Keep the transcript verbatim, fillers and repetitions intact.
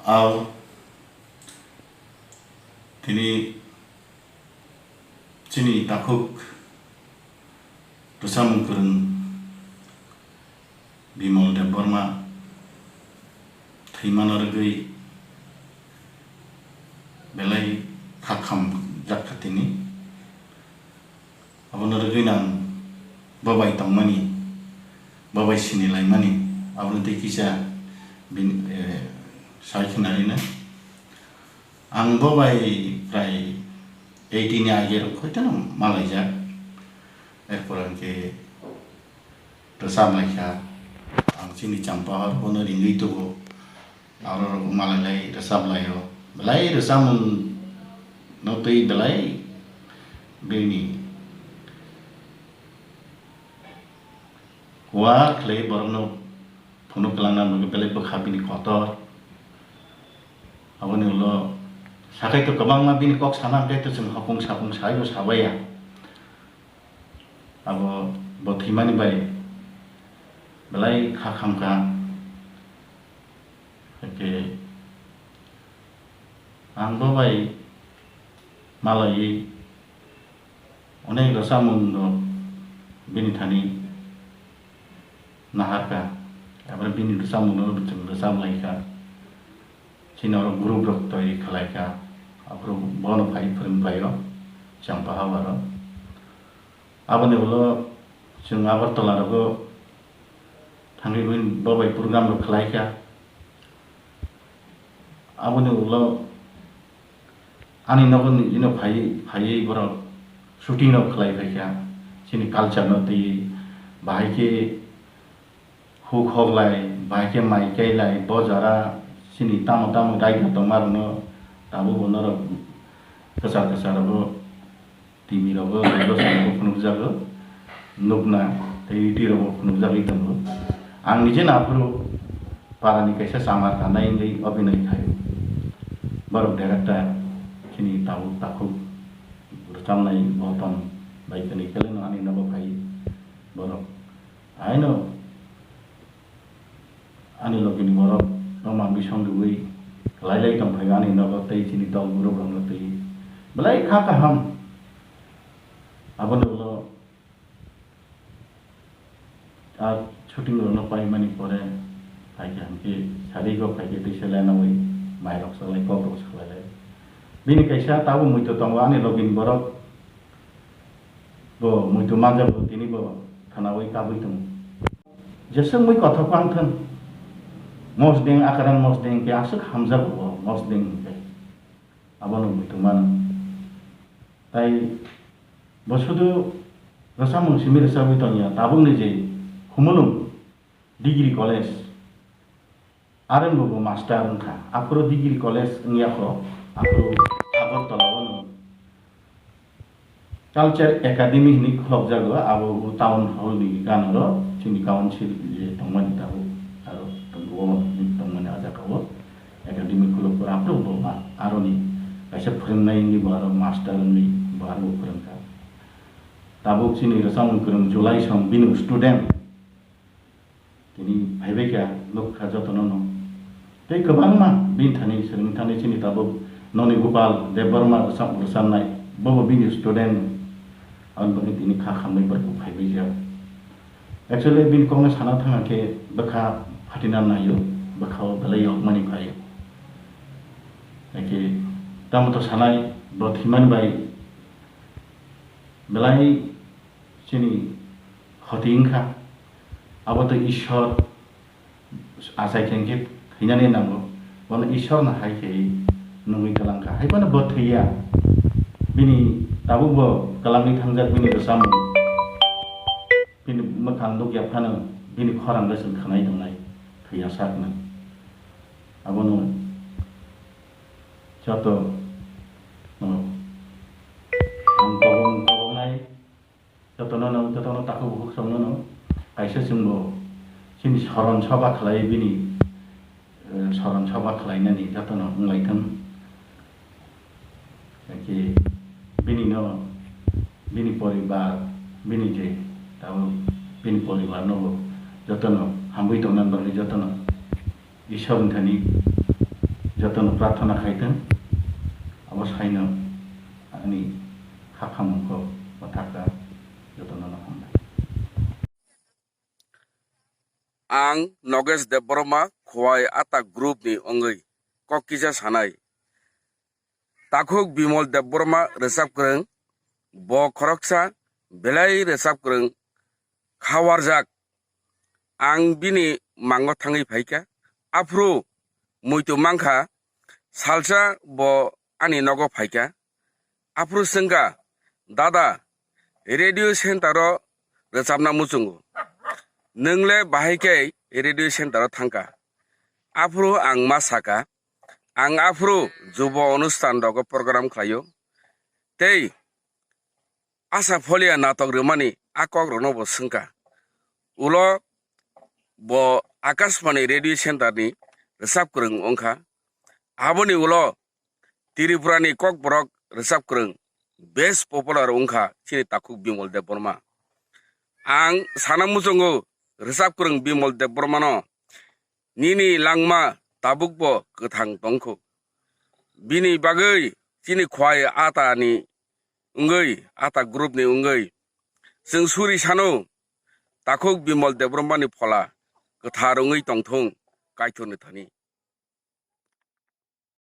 Ao tini chini takhuk rwchapmung kwrwng Bimal Debbarma thwimano rwgwi belai kha khamjak kha tini. Abono rwgwi nang bo bai tongmani, bo bai sinilaimani, abono tei kisa bini, eh, sai khwnarina. Ang bo bai prai eighty ni age rok khoitano malaijak. Erpor hwnkhe rwchap lai kha. Ang chini Champahor bono ringwi tugo. Aro rok malailai rwchap laio. Belai rwchapmung no twi belai bini kuar khlai borokno phunuk kwlangna bagwi belai bwkha bini kotor. Aboni ulo sakai to kwbangma bini kok sana hwnkhe to chwng hopung sapung saibo sabaiya. Abo bo thwimani bai belai kha khamkha. Hwnkhe ang bo bai malaiwi onek rwchapmung rok bini thani naharkha, abo bini rwchapmung no chwng rwchap laikha. Chini oro group rok toiri khlaikha, aphuru bono phai phwrwng phaio Champahor o. Aboni ulo chwng Agartala rogo thangwi bo bai program rok khlaikha. Aboni ulo ani nogo ni bini phaiwi, phaiwi borok shooting rok khlai phaikha. Chini culture no twiwi bahai khe huk hoklai, bahai khe mai kailai, bo jora chini tamo tamo raida tongma rokno tabuk bo norok kwchar kwchar bo T V rogo, radio rogo phunukjago, nukna tei YouTube rogo phunukjagwi tongo. Ang nije naphuru parani kaisa chamar kanai wngwi obhinoi khaio. Borok director chini tabuk takhuk rwchapnai Gautam bai kwnwi keleno ani nogo phai borok. Aino ani logini borok no manwi song rwui kwlai lai tong phaio ani nogo tei chini dol group rokno twi belai kha kaham. Aboni ulo a shooting rokno paimani pore phaikhe hwnkhe sari go phaikhe tei se lanaui mai rok salai kok rok salai lai. Bini kaisa tabuk muitu tongo ani logini borok. Bo muitu manjago tini bo khwnaui kabui tongo. Jeswk mui kothok wng thung, mosdeng akaran mosdeng khe aswk hamjago bo mosdeng hwnkhe. Abono muitu mano. Tai bo sudu rwchapmung simi rwchapwi tongya, tabukni je Khumulwng Degree College, Aroni bo bo master wngkha. Aphuru degree college wngya kho, aphuru Agartala o no Culture Academy hinwi khulokjago, abo bo town hall ni ganaro chini council je tongmani tabuk aro tongo, tongmani a jaga o academy khulok pura aphuru bo ma aroni kaisa phwrwngnai wngwi bo aro master wngwi bo aro bo phwrwngkha. Tabuk chini rwchapmung kwrwng July song bini student. Tini phaibai kha, nukha jotono no. Tei kwbangma bini thani, swrwngni thani chini tabuk Noni Gopal Debbarma rwchap-, rwchapnai, bobo bini student, aboni bagwi tini kha khamwi borok phaibai kha. Actually, bini kokno sana thangkha khe bwkha phatina naio, bwkhao belai yokmani phaio. Hakhe tamo to sanai, bo thwimani bai belai chini khoti wngkha, abo tei Ishwar achai khe hwnkhe thwinani nango, bono Ishwarno hai khe nungwi twlang kha, hai phano bo thwiya, bini tabuk bo kwlangwi thangjak bini rwchapmung, bini mwkhang nukya phano bini khorang bai chwng khwnai tongnai, thwiya sakno. Abono joto, oh, ang kobong kobongnai. Jotono no, jotono takhuk bukhuk songno no kaisa chwngbo chini soron soba khlai bini, eh, soron soba khlainani jotono wnglaithwng. Hakhe bini no, bini poribar, bini je tabuk bini poribar nobo jotono hamwi tongna bagwi jotono Ishwar ni thani Jotono prarthana khaitwng, abo saino ani khakhamung kok mwthakha, jotono no hambai. Ang Nogesh Debbarma, Khowai Ata group ni wngwi kok kisa sanai. Takhuk Bimol Debbarma rwchap kwrwng, bo khoroksa belai rwchap kwrwng kha warjak. Ang bini mango thangwi phaikha. Aphuru muitu mankha, salsa bo ani nogo phaikha. Aphuru swngkha, "Dada, radio center o rwchapna muchungo. Nwng le bahai khe radio center o thangkha?" Aphuru ang ma sakha, ang aphuru jubo onusthan rogo program khlaio. Tei Asa Pholia natok rwmani a kokrokno bo swngkha. Ulo bo Akashbani radio center ni rwchap kwrwng wngkha. Aboni ulo Tripura ni kokborok rwchap kwrwng best popular wngkha chini takhuk Bimol Debbarma. Ang sana muchungo rwchap kwrwng Bimol Debbarmano, nini langma tabukbo kwthang tongkhu. Bini bagwi chini Khowai Ata ni wngwi, Ata group ni wngwi chwng suri sano takhuk Bimol Debbarma ni phola kwthar wngwi tongthung Kaitorni thani.